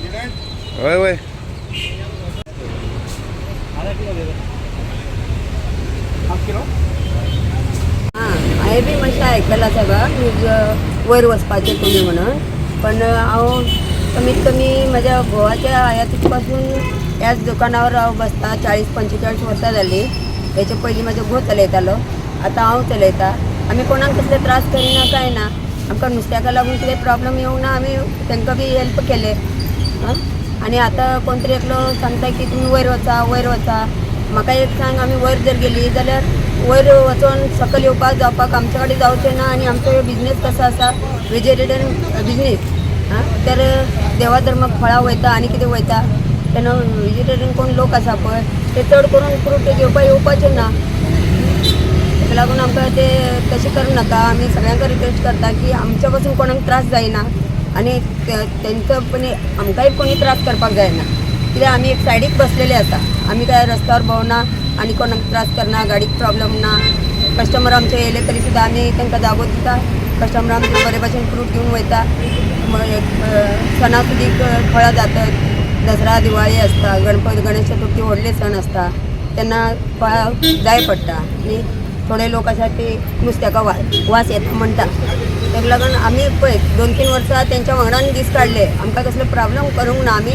हय वय. हां, हांवें बी मातशें आयकलां सगळं न्यूज वयर वचपाचें तुमी म्हणून. पण हांव कमीत कमी म्हज्या घोवाच्या हयातीत पासून ह्याच दुकानावर हांव बसता. 40-45 वर्सां जालीं. हेचे पयलीं म्हजो घोव चलयतालो, आतां हांव चलयता. आमी कोणाक कसले त्रास करिना, कांय ना. आमकां नुस्त्याका लागून कितें प्रॉब्लम येवंक ना, आमी तांकां बी हेल्प केले. आं, आनी आतां कोण तरी एकलो सांगता की तुमी वयर वचा, वयर वचा. म्हाका एक सांग, आमी वयर जर गेली जाल्यार वयर वचोन सकयल येवपाक जावपाक आमचे कडेन जावचें ना. आनी आमचो बिजनेस कसो आसा, वेजिटेरियन बिजनेस. आं, तर देवा धर्माक फळां वयता आनी कितें वयता तेन्ना वेजिटेरियन कोण लोक आसा पळय ते चड करून फ्रूट घेवपाक येवपाचे ना. ताका लागून आमकां ते तशें करूं नाका. आमी सगळ्यांक रिक्वेस्ट करता की आमच्या पासून कोणाक त्रास जायना आनी तेंचो पण आमकांय कोणी त्रास करपाक जायना. कित्याक आमी एक सायडीक बसलेले आसा, आमी काय रस्त्यावर भोंवना आनी कोणाक त्रास करना, गाडीक प्रॉब्लम ना. कस्टमर आमचे येयले तरी सुद्दां आमी तांकां जागो दिता. कस्टमर आमचे बरे भाशेन फ्रूट घेवन वयता. सणासुदीक फळां जातात, दसरा, दिवाळी आसता, गणपती, गणेश चतुर्थी व्हडले सण आसता तेन्ना फळां जाय पडटा. आनी थोडे लोक आसा ते नुस्त्याका वास येता म्हणटा. ताका लागून आमी पळय 2-3 वर्सां तेंच्या वांगडान दीस काडले, आमकां कसलो प्रॉब्लम करूंक ना. आमी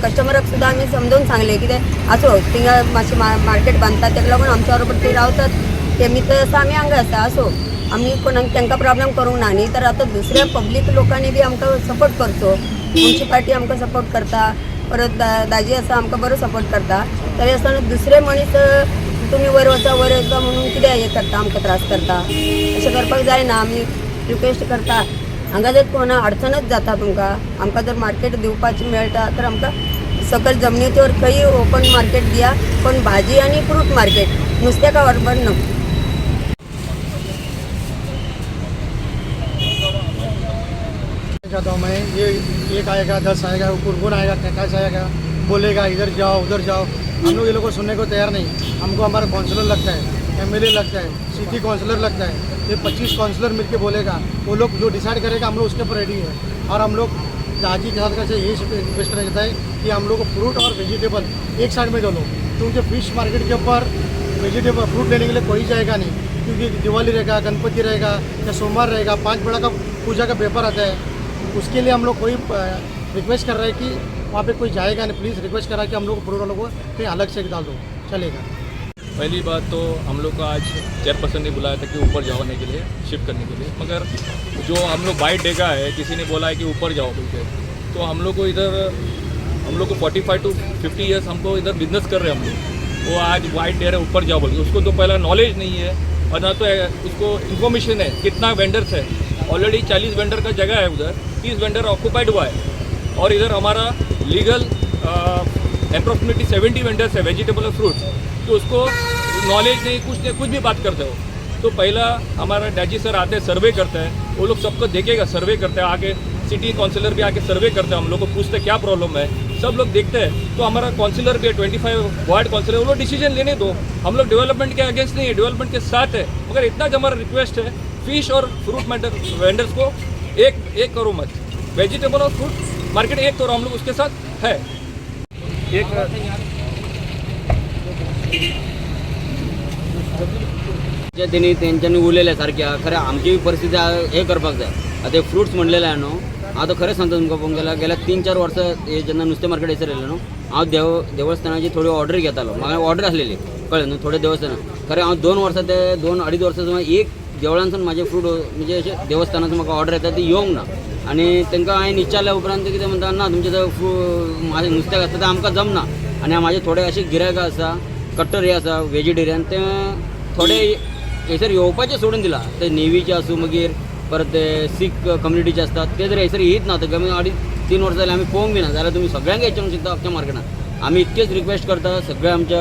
कस्टमराक सुद्दां आमी समजून सांगलें, कितें आसो थिंगा मातशें मार्केट बांदता, ताका लागून आमच्या बरोबर ते रावतात, तेमी तर आसा, आमी हांगा आसा. असो आमी कोणाक तांकां प्रॉब्लम करूंक ना. न्ही, तर आतां दुसऱ्या पब्लीक लोकांनी बी आमकां सपोर्ट करचो. मुन्सिपाल्टी आमकां सपोर्ट करता, परत दाजी आसा आमकां बरो सपोर्ट करता. तरी आसतना दुसरे मनीस तुमी वयर वचा, वयर वचा म्हणून कितें हें करता, आमकां त्रास करता. अशें करपाक जायना. आमी रिक्वेस्ट करता, हांगा जर कोणा अडचणच जाता तुमकां, आमकां जर मार्केट दिवपाची मेळटा तर आमकां सकयल जमनीचेर खंय ओपन मार्केट दिया, पण भाजी आनी फ्रूट मार्केट, नुस्त्याका व्हरपाक न्हू. चाहता हूँ मैं, ये एक आएगा, 10 आएगा, कौन कौन आएगा, कैसे आएगा, बोलेगा इधर जाओ उधर जाओ. हम लोग ये लोग को सुनने को तैयार नहीं. हमको हमारा काउंसलर लगता है, एमएलए लगता है, सिटी काउंसलर लगता है. ये 25 काउंसलर मिलके बोलेगा, वो लोग जो डिसाइड करेगा हम लोग उसके ऊपर रेडी है. और हम लोग दाजी के साथ से यही रिक्वेस्ट करना चाहता है कि हम लोग को फ्रूट और वेजिटेबल एक साइड में डालो, क्योंकि फिश मार्केट के ऊपर वेजिटेबल फ्रूट लेने के लिए कोई जाएगा नहीं, क्योंकि दिवाली रहेगा, गणपति रहेगा या सोमवार रहेगा, 5 बड़ा का पूजा का पेपर आता है. उसके लिए हम लोग कोई रिक्वेस्ट कर रहे हैं कि वहाँ पे कोई जाएगा नहीं. प्लीज़ रिक्वेस्ट कर रहा है कि हम लोग फ्रूट वालों को कहीं अलग से डाल दो, चलेगा. पहली बात तो हम लोग का आज चेयरपर्सन ने बुलाया था कि ऊपर जाने के लिए, शिफ्ट करने के लिए. मगर जो हम लोग बाइट देखा है, किसी ने बोला है कि ऊपर जाओ बोल के, तो हम लोग को इधर, हम लोग को 45 टू 50 ईयर्स हमको इधर बिजनेस कर रहे हैं हम लोग. वो आज वाइट दे रहे ऊपर जाओ बोल के, उसको तो पहला नॉलेज नहीं है और ना तो उसको इन्फॉर्मेशन है कितना वेंडर्स है. ऑलरेडी 40 वेंडर का जगह है उधर, 30 वेंडर ऑक्यूपाइड हुआ है और इधर हमारा लीगल अप्रोक्सीमेटली 70 वेंडर्स है वेजिटेबल और फ्रूट्स. तो उसको नॉलेज नहीं, कुछ नहीं, कुछ भी बात करते हो. तो पहला हमारा डैजी सर आते हैं, सर्वे करते हैं, वो लोग सबको देखेगा, सर्वे करते हैं आके. सिटी काउंसिलर भी आके सर्वे करते हैं, हम लोग को पूछते हैं क्या प्रॉब्लम है, सब लोग देखते हैं. तो हमारा काउंसिलर भी है, 25 वार्ड काउंसिलर, वो लोग डिसीजन लेने दो. हम लोग डेवलपमेंट के अगेंस्ट नहीं है, डेवलपमेंट के साथ है. मगर इतना जो हमारा रिक्वेस्ट है, फिश और फ्रूट वेंडर्स को एक एक करो मत, वेजिटेबल और फ्रूट मार्केट एक करो, हम लोग उसके साथ है. एक जे तेणी तेंच्यांनी उलयल्या सारक्या खरें आमची परिस्थिती हे करपाक जाय. आतां हे फ्रुट्स म्हणलेले आहा न्हू, हांव आतां खरें सांगता तुमकां, पळोवंक गेल्यार गेल्या 3-4 वर्सां हे जेन्ना नुस्तें मार्केट हेसर येयलें न्हू, हांव देवस्थानाची थोडी ऑर्डर घेतालो. म्हाका ऑर्डर आसलेली, कळ्ळें न्हू, थोडे देवस्थानां. खरें हांव 2 वर्सां ते 2-2.5 वर्सां सुमार एक देवळांसून म्हाजे फ्रूट म्हणजे अशें देवस्थानाचो म्हाका ऑर्डर येता ती येवंक ना. आनी तांकां हांवें विचारल्या उपरांत कितें म्हणटा, ना तुमचें ते म्हाजें नुस्तें घातता तें आमकां जमना. आनी म्हाजे थोडे अशे गिरायक आसा, कट्टर हे आसा वेजिटेरियन, ते थोडे थंयसर येवपाचें सोडून दिलां. ते नेवीचे आसूं, मागीर परत ते सीख कम्युनिटीचे आसतात, ते जर हयसर येयत ना. तर आमी 2.5-3 वर्सां जालीं आमी पळोवंक बी ना. जाल्यार तुमी सगळ्यांक विचारूंक शकता अख्ख्या मार्केटान. आमी इतकेच रिक्वेस्ट करता सगळ्या आमच्या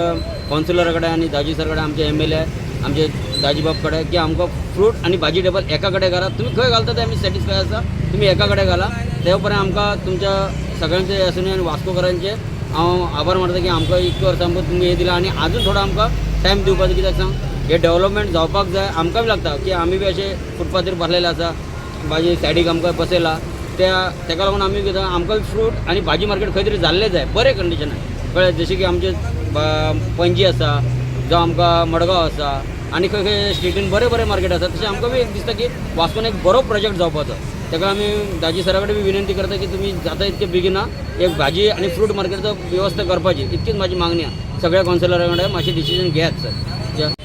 कावन्सिलरा कडेन आनी दाजी सर कडेन, आमचे एमएलए, आमचे दाजीबाब कडेन की आमकां फ्रूट आनी भाजी टेबल एका कडेन घाला. तुमी खंय घालता ते आमी सॅटिस्फाय आसा, तुमी एका कडेन घाला. ते उपरांत आमकां तुमच्या सगळ्यांचे आसून आनी वास्कोकारांचे हांव आभार मानता की आमकां इतके वर्सां आमकां तुमी हें दिलां आनी आजून थोडो आमकां टायम दिवपाचो. कित्याक सांग, हे डेवलपमेंट जावपाक जाय. आमकां बी लागता की आमी बी अशे फुटपाथीर बसलेले आसा, भाजी सायडीक आमकां बसयला. त्या तेका लागून आमी कितें आमकां फ्रूट आनी भाजी मार्केट खंय तरी जाल्लें जाय बरें कंडिशनान कळ्ळें. जशें की आमचे पणजी आसा जावं आमकां मडगांव आसा आनी खंय खंय स्टेटीन बरें बरें मार्केट आसा, तशें आमकां बी एक दिसता की वास्कोन एक बरो प्रोजेक्ट जावपाचो. ताका आमी दाजी सरा कडेन बी विनंती करता की तुमी जाता इतके बेगिना एक भाजी आनी फ्रूट मार्केटचो वेवस्था करपाची, इतकीच म्हाजी मागणी आसा. सगळ्या कावन्सिलरा कडेन मातशें डिसिजन घेयात सर.